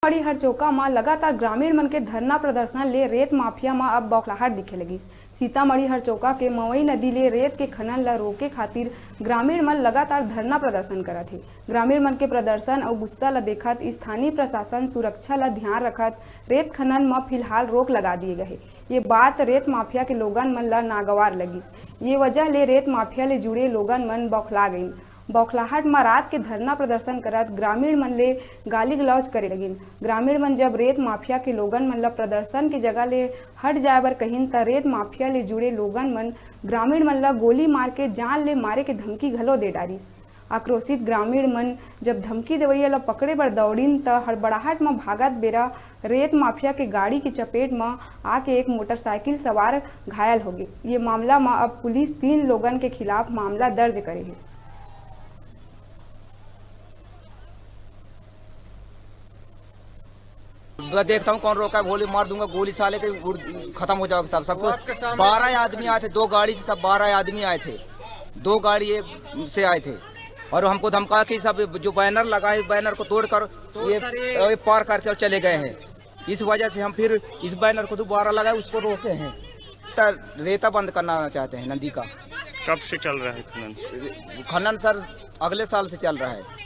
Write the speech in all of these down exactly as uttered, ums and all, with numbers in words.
सीतामढ़ी हरचौका म लगातार ग्रामीण मन के धरना प्रदर्शन ले रेत माफिया म अब बौखलाहट दिखे लगिस। सीतामढ़ी हरचौका के मवई नदी ले रेत के खनन ल रोके खातिर ग्रामीण मन लगातार धरना प्रदर्शन करत हे। ग्रामीण मन के प्रदर्शन अउ गुस्सा ल देखत स्थानीय प्रशासन सुरक्षा ल ध्यान रखत रेत खनन म फिलहाल रोक लगा दिए गए हे। ये बात रेत माफिया के लोगन मन ल नागवार लगिस। ये वजह ले रेत माफिया ले जुड़े लोगन मन बौखला गइन। बौखलाहट म रात के धरना प्रदर्शन करत ग्रामीण मन ले गाली गलौज करे लगिन। ग्रामीण मन जब रेत माफिया के लोगन मन ल प्रदर्शन के जगह ले हट जाए बर कहिन, त रेत माफिया ले जुड़े लोगन मन ग्रामीण मन ल गोली मार के जान ले मारे के धमकी घलो दे डारिस। आक्रोशित ग्रामीण मन जब धमकी देवइया ल पकड़े बर दौड़िन, त हड़बड़ाहट म भागत बेरा रेत माफिया के गाड़ी के चपेट म आके एक मोटरसाइकिल सवार घायल होगे। ये मामला म अब पुलिस तीन लोगन के खिलाफ मामला दर्ज करे हे। मैं देखता हूँ कौन रोका है, गोली मार दूंगा, गोली साले के उड़, खत्म हो जाओगे सब, सब कुछ। बारह आदमी आए थे, दो गाड़ी से, सब बारह आदमी आए थे, दो गाड़ी एक से आए थे, और हमको धमका के सब जो बैनर लगा है, बैनर को तोड़कर ये, ये पार करके और चले गए हैं। इस वजह से हम फिर इस बैनर को दोबारा लगाए, उसको रोके हैं। तर रेता बंद करना चाहते हैं नदी का। कब से चल रहा है खनन? खनन सर, अगले साल से चल रहा है।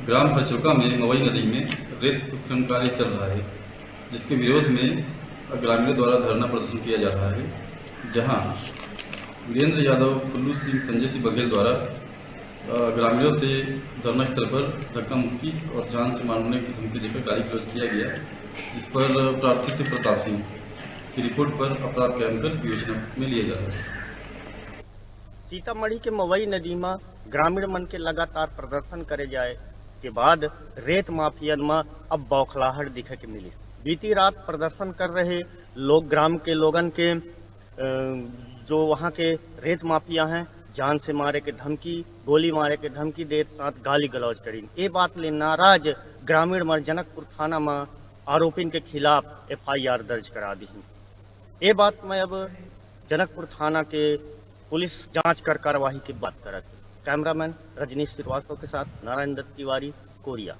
ग्राम हरचौका में मवई नदी में रेत उत्खनन कार्य चल रहा है, जिसके विरोध में ग्रामीणों द्वारा धरना प्रदर्शन किया जा रहा है, जहां वीरेंद्र यादव, कुल्लू सिंह, संजय सिंह बघेल द्वारा, अ, ग्रामीणों से धरना स्थल पर धक्का मुक्की और जान से मारने की धमकी देकर गाली गलौज किया गया, जिस पर प्रार्थी सिंह प्रताप सिंह की रिपोर्ट पर अपराध कायम कर विवेचना में लिया जा रहा है। सीतामढ़ी के मवई नदी म ग्रामीण मन के लगातार प्रदर्शन करे जाए के बाद रेत माफियन म अब बौखलाहट दिखे के मिलिस। बीती रात प्रदर्शन कर रहे लोग, ग्राम के लोगन के, अ, जो वहां के रेत माफिया हैं, जान से मारे के धमकी, गोली मारे के धमकी देत साथ गाली गलौज करिन। ए बात ले नाराज ग्रामीण मन जनकपुर थाना म आरोपिन के खिलाफ एफ आई आर दर्ज करा दिहिन। ए बात में अब जनकपुर थाना के पुलिस जांच कर कार्रवाई की बात करत हे। कैमरामैन रजनीश श्रीवास्तव के साथ नारायण दत्त तिवारी, कोरिया।